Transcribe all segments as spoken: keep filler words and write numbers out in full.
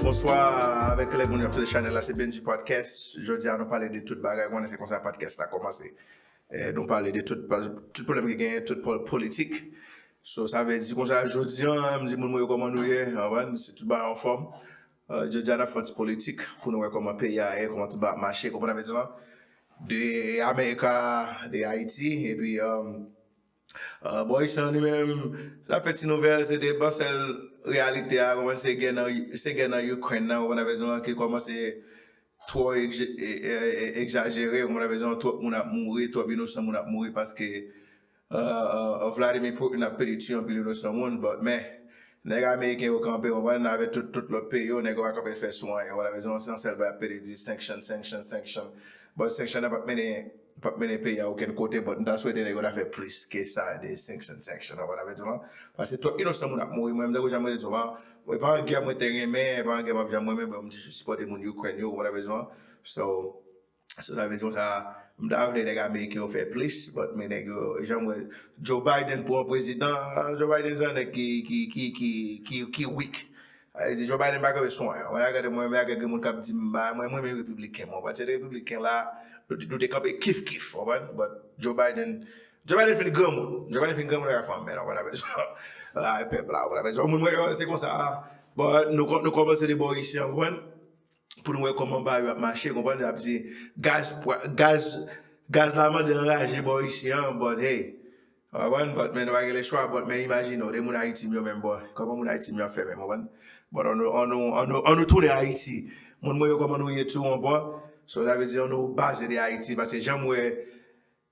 Bonswa avèk lè moun yo ap tande chanèl la, se Benji Podcast. Jodi a nou pale de tout bagay, konnen se konsa podcast la kòmanse. Eh, nou pale de tout, tout pwoblèm ki genyen, tout pol- politik. So, sa vle di konsa, jodi a, m di moun mwen yo kòman nou ye, anvan, se tout bagay anfòm. Uh, jodi a n ap fè yon ti politik pou nou wè kòman peyi a ye, kòman tout bagay ap mache, konprann sa m di la? De America, de Haiti, epi um, uh, bò isi an li menm, l ap fè ti nouvèl, se de bon sèl reyalite a, konprann se gè nan, se gè nan Ukraine nan, konprann sa m di la, ki kòmanse twò egzajere, konprann sa m di la, twòp moun ap mouri, twòp inosan moun ap mouri paske uh, uh, Vladimir Putin ap pede tiye anpil inosan moun, but men, nèg ameriken yo kanpe, konprann, avèk tout, tout lòt peyi yo, nèg yo pa kanpe fè sou anyen, konprann sa m di la, se yon sèl bagay ap pede di sanction, sanction, sanction. But sanction nan p ap mennen, p ap mennen peyi a okenn kote, but m ta swete nèg yo ta fè plis ke sa de sanction, sanction, konprann sa m di la? Paske twòp inosan moun ap mouri, mwen, m tankou jan mwen te di w, mwen pa yon gè mwen te renmen, pa yon gè m ap janm renmen, but m toujou sipòte moun Ukraine yo, konprann sa m di la? So, So, sa vle di konsa, m ta vle nèg ameriken yo fè plis, but men nèg yo, jan m wè, Joe Biden pou yon prezidan, Joe Biden se yon nèg ki, ki, ki, ki, ki, ki weak. Sa vle di Joe Biden pa kanpe sou anyen. Mwen la gade mwen, men gen moun k ap di m, ba, mwen, mwen, men repibliken, mwen. Paske repibliken la, nou, nou te kanpe kif kif, konprann? But Joe Biden, Joe Biden fin granmoun. Joe Biden fin granmoun ak fanm, men, konprann? Apre sa, la, pèp la, konprann? Apre sa, moun mwen, se konsa. But nou, nou kòmanse de bò isi an, konprann? Pou nou wè kòman bagay yo ap mache, konprann? Y ap di gaz, pwa- gaz, gaz la mande anraje bò isi an, but hey, w konprann? But men nou pa gen lechwa, but men imajine w, de moun Ayiti m yo menm, bò, kòman moun Ayiti m yo ap fè menm, w konprann? But an nou, an nou, an nou, an nou tounen Ayiti. Moun mwen yo, kòman nou ye tou, w konprann? So, sa vle di an nou baze de Ayiti, paske jan m wè,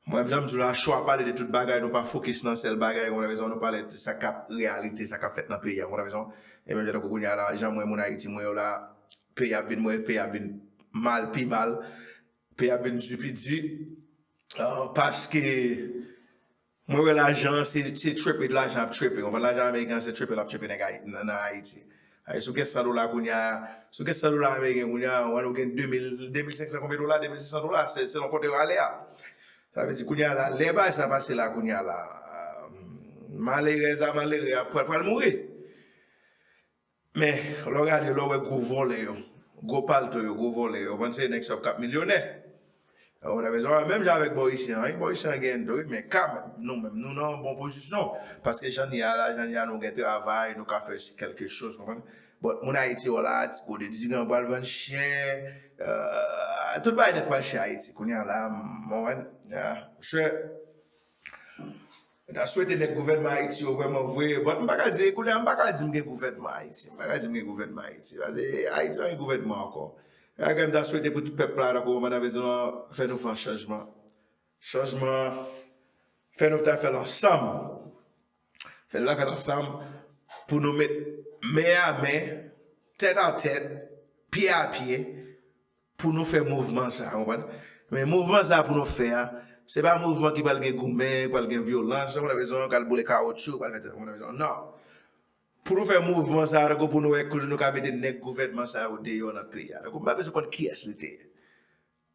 mwen, jan m di w la, cho a pale de tout bagay, nou pa fokis nan sèl bagay, w konprann sa m di la, nou pale de sa k ap reyalite, sa k ap fèt nan peyi a, w konprann sa m di la? E menm jan tankou kounye a la, jan m wè moun Ayiti m wè yo la, peyi ap vin, mwen, peyi ap vin mal, pi mal, peyi ap vin di, pi di, uh, paske mwen wè lajan, se, se tripe, lajan ap tripe, w konprann? Lajan ameriken an, se tripe l ap tripe nèg Ayi- nan, nan Ayiti. Ay, si w gen san dola kounye a, si w gen san dola ameriken kounye a, w wè nou gen de mil, de mil senk san konbyen dola, de mil senk san dola, se, selon kote w ale a. Sa vle di kounye a la, lè bagay sa pase la kounye a la, malerèz a malere a pral, pral mouri. Men, lè w gade, lè w wè gwo vòlè yo, gwo palto yo, gwo vòlè yo, w konprann se nèg sa k ap milyonè. Ou konprann sa m di la? Menm jan avèk bò isi an, wi, bò isi an gen dlo, wi, men kanmenm, nou menm, nou nan yon bon pozisyon. Paske jan n ye a la, jan n ye a, nou gen travay, nou ka fè kèlke choz, konprann? But moun Ayiti yo la, ti po de dirijan pral vann chè, euh, tout bagay nèt pral chè Ayiti. Kounye a la, m, mwen, ya, chè, m ta swete nèg gouvènman Ayiti yo vrèman vre, but m pa ka di, kounye a, m pa ka di m gen gouvènman Ayiti. M pa ka di m gen gouvènman Ayiti. Paske Ayiti pa gen gouvènman ankò. E sa m ta swete pou tout pèp la, tankou madan prezidan, fè nou fè yon chanjman. Chanjman, fè nou ta fè l ansanm. Fè nou ta fè l ansanm pou nou met men a men, tèt a tèt, pye a pye, pou nou fè mouvman sa, w konprann? Men mouvman sa pou nou fè a, se pa mouvman ki pral gen goumen, pral gen vyolans, w konprann, bezwen k al boule kawotchou, pral fè tèt, w konprann, bezwen, non. Pou nou fè mouvman sa, tankou pou nou wè kote nou ka mete nèg gouvènman sa yo deyò nan peyi a. Tankou m pa bezwen konn kiyès li te ye.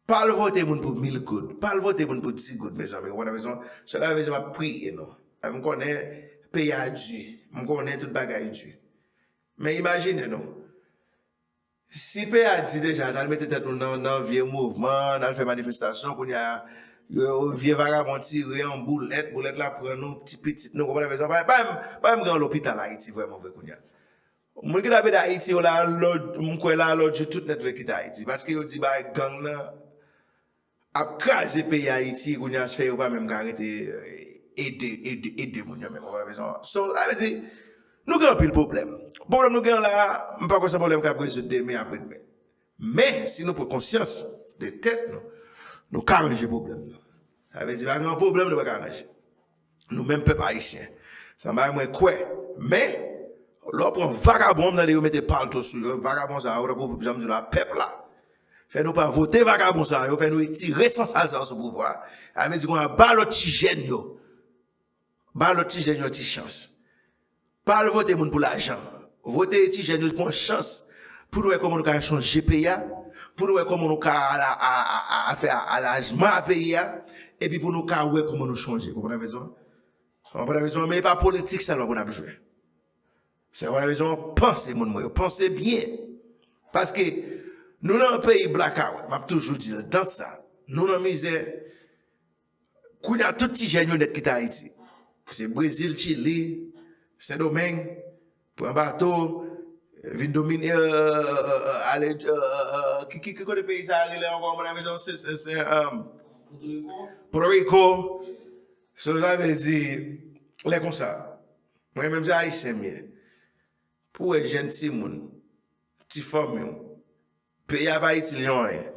Pa al vote moun pou mil goud. Pa al vote moun pou di goud, mezanmi. Ou konprann, mezanmi? Sa la, mezanmi, m ap priye nou. M konnen peyi a di. M konnen tout bagay di. Men imajine nou. Si peyi a di deja, n al mete tèt nou nan, nan vye mouvman, n al fè manifestasyon, kounye a, yo, vye vagabon tire an boulèt, boulèt la pran nou, ti pitit nou, konprann, mezanmi? Pa, pa, pa menm gen lopital Ayiti vrèman vre kounye a. Moun ki t ap ede Ayiti yo la, lòd, m kwè la, lòdjou tout nèt vle kite Ayiti. Paske yo di bay gang nan ap kraze peyi Ayiti, kounye a se fè yo pa menm ka rete, eh, ede, ede, ede moun yo menm, w konprann, bezwen. So, sa vle di, nou gen anpil pwoblèm. Pwoblèm nou gen la, m pa kwè se pwoblèm k ap rezoud demen, apre demen. Men, si nou pran konsyans de tèt nou, nou ka ranje pwoblèm nan. Sa vle di, pa gen yon pwoblèm nou pa ka ranje. Nou menm pèp ayisyen. Sa bay mwen kwè. Men, lè w pran vagabon, m tande yo mete palto sou yo. Vagabon sa yo, tankou jan m di la, pèp la. Fè nou pa vote vagabon sa yo, fè nou retire san sal sa yo sou pouvwa. Sa vle di konsa, ba lòt ti jèn yo. Ba lòt ti jèn yo ti chans. Pa al vote moun pou lajan. Vote ti jèn yo pou yon chans. Pou nou wè kòman nou ka chanje peyi a. Pou nou wè kòman nou ka ala, a, a, a, a fè alajman a peyi a. Epi pou nou ka wè kòman nou chanje. Konprann sa m di w? Konprann sa m di w? Men e pa politik sèlman pou n ap jwe. Se konprann sa m di w? Panse, moun mwen yo. Panse byen. Paske nou nan yon peyi blackout, m ap toujou di l, dan sa. Nou nan mizè. Kounye a, tout ti jèn yo nèt kite Ayiti. Se Brezil, Chili, Sendomeng, pran bato, vin Domini-, euh, euh, euh, ale, euh, euh, euh, ki, ki, ki kote peyi sa a rele ankò, mwen, se, se, se, euh, Porto Rico. So, sa vle di, lè konsa, mwen menm se Ayisyen m ye. Pou wè jèn timoun, ti fanmi w, peyi a pa itil yo anyen.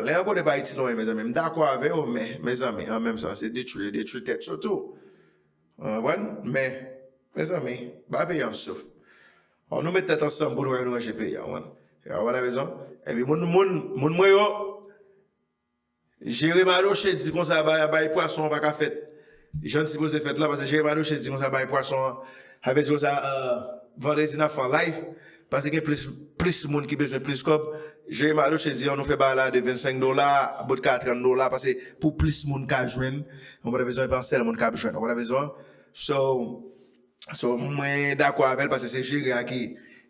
Lè yon kote pa itil yo anyen, mezanmi, m dakò avè yo, men, mezanmi, an menm san, se detwi, detwi tèt yo tou. Ou konprann? Men, mezanmi, ba peyi a yon souf. An nou met tèt ansanm pou nou wè nou ranje peyi a, ou konprann? Ou konprann rezon? Epi moun, moun, moun mwen yo, Jere Madoche di konsa bay, bay pwason an pa ka fèt jan l sipoze fèt la, paske Jere Madoche di konsa bay pwason an, sa vle di konsa, euh, vandredi n ap fè an live, paske gen plis, plis moun ki bezwen plis kòb. Jere Madoche di an nou fè bagay la de vennsenk dola, bout ka trant dola, paske pou plis moun ka jwenn, ou pa ta bezwen pa sèl moun k ap jwenn, ou pa ta bezwen. So, So, mwen dakò avè l paske se jere a ki,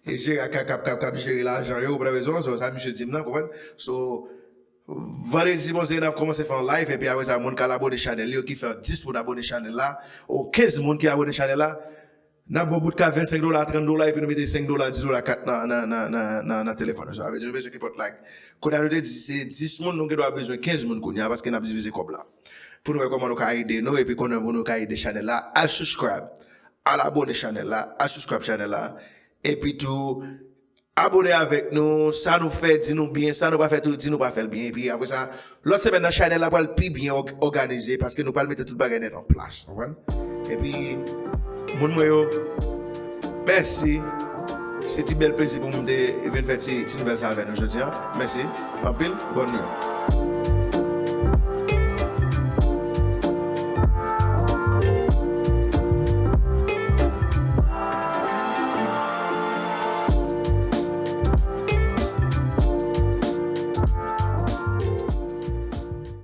se jere a k ap, k ap, k ap jere lajan yo, ou konprann rezon an, so, sa misye di m nan, konprann? So, vandredi sipoze n ap kòmanse fè yon live, epi apre sa, moun k al abone chanèl li yo, ki fè dis moun abone chanèl la, ou kenz moun ki abone chanèl la, n ap ba w bout ka vennsenk dola, trant dola, epi nou mete senk dola, dis dola, kat nan, nan, nan, nan, nan, nan telefòn yo. Sa vle di nou bezwen kenpòt like. Kounye a nou te di se dis moun, nou gendwa bezwen kenz moun kounye a, paske n ap divize kòb la. Pou nou wè kòman nou ka ede nou, epi konnen pou nou ka ede chanèl la, al subscribe. Al abone chanèl la, al subscribe chanèl la, epi tou abone avèk nou, sa nou fè, di nou byen, sa nou pa fè tou, di nou pa fè l byen, epi apre sa, lòt semèn nan chanèl la pral pi byen òg-, òganize, paske nou pral mete tout bagay nèt an plas, konprann? Epi, moun mwen yo, mèsi, se ti bèl plezi pou mwen te vin fè ti, ti nouvèl sa avè nou jodi a, mèsi anpil, bòn nwit.